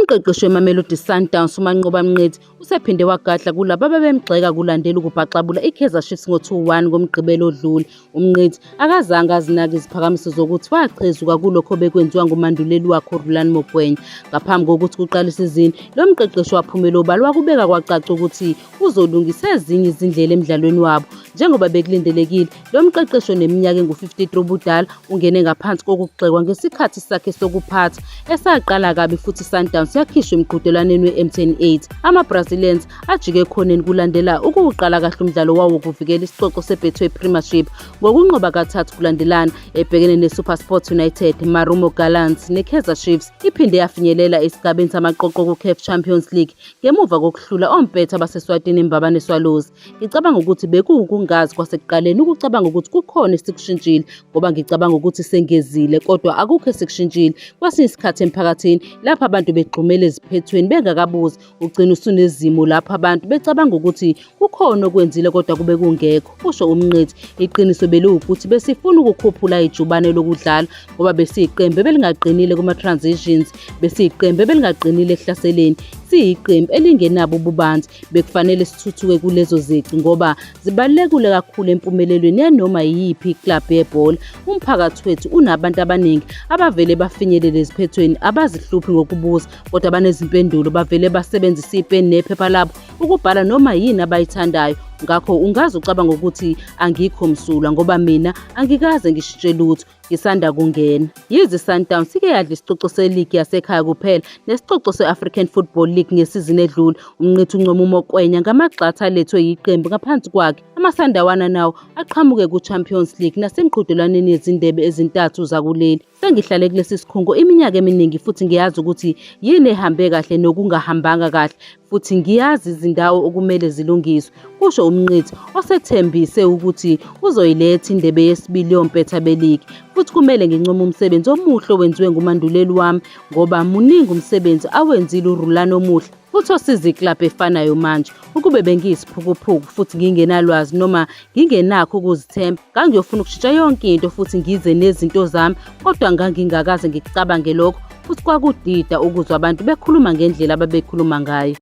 Umqeqeshi weMamelodi Sundowns uManqoba Mnqithi usephinde wagadla kulabo ababemgxeka kulandela ukubhaxabula iKaizer Chiefs ngo-2-1 ngoMgqibelo odlule. UMnqithi akazange azinake iziphakamiso zokuthi wachezuka kulokho obekwenziwa ngumanduleli wakhe uRulani Mokwena. Ngaphambi kokuthi kuqale isizini, lo mqeqeshi waphumela obala wakubeka kwacaca ukuthi uzolungisa ezinye izindlela emdlalweni wabo. Njengoba bekulindelekile, lo mqeqeshi oneminyaka engu-53 ubudala ungene ngaphansi kokugxekwa ngesikhathi sakhe sokuphatha esaqala kabi futhi iSundowns yakhishwa emqhudelwaneni we-MTN 8. Ama-Brazilians ajike ekhoneni kulandela ukuwuqala kahle umdlalo wawo wokuvikela isicoco seBetway Premiership ngokunqoba kathathu kulandelana ebhekene neSuperSport United, Marumo Gallants neKaizer Chiefs. Iphinde yafinyelela esigabeni samaqoqo kuCAF Champions League ngemuva kokuhlula ompetha baseSwatini iMbabane Swallows. Ngicabanga ukuthi bekuwukungazi kwasekuqaleni ukucabanga ukuthi kukhona esikushintshile ngoba ngicabanga ukuthi sengezile kodwa akukho esikushintshile. Kwesinye isikhathi emphakathini lapho abantu begxumela eziphethweni bengakabuzi ugcina usunezimo lapho abantu becabanga ukuthi kukhona okwenzile kodwa kube kungekho, kusho uMnqithi. Iqiniso beliwukuthi besifuna ukukhuphula ijubane lokudlala ngoba besiyiqembu ebelingaqinile kuma-transitions, besiyiqembu ebelingaqinile ekuhlaseleni, siyiqembu elingenabo ububanzi. Bekufanele sithuthuke kulezo zici ngoba zibalulekile kakhulu empumelelweni yanoma yiyiphi iklabhu yebhola. Umphakathi wethu unabantu abaningi abavele bafinyelele eziphethweni abazihluphi ngokubuza kodwa banezimpendulo bavele basebenzise ipeni nephepha labo ukubhala noma yini abayithandayo. Ngakho ungaze ucabanga ukuthi angikho msulwa ngoba mina angikaze ngishintshe lutho. Ngisanda kungena. Yize iSundowns ike yadla isicoco seligi yasekhaya kuphela nesicoco se-African Football League ngesizini edlule, uMnqithi uncoma uMokwenya ngamagxatha alethwe yiqembu ngaphansi kwakhe. Amasandawana nawo aqhamuke kuChampions League nasemqhudelwaneni yezindebe ezintathu zakuleli. Sengihlale kulesi sikhungo iminyaka eminingi futhi ngiyazi ukuthi yini ehambe kahle nokungahambanga kahle futhi ngiyazi izindawo okumele zilungiswe, kusho uMnqithi osethembise ukuthi uzoyiletha indebe yesibili yompetha beligi. Futhi kumele ngincome umsebenzi omuhle owenziwe ngumanduleli wami ngoba muningi umsebenzi awenzile uRulani omuhle futhi osiza iklabhu efanayo manje. Ukube bengiyisiphukuphuku futhi ngingenalwazi noma ngingenakho ukuzithemba, ngangiyofuna ukushintsha yonke into futhi ngize nezinto zami kodwa ngangingakaze ngikucabange lokho futhi kwakudida ukuzwa abantu bekhuluma ngendlela ababekhuluma ngayo.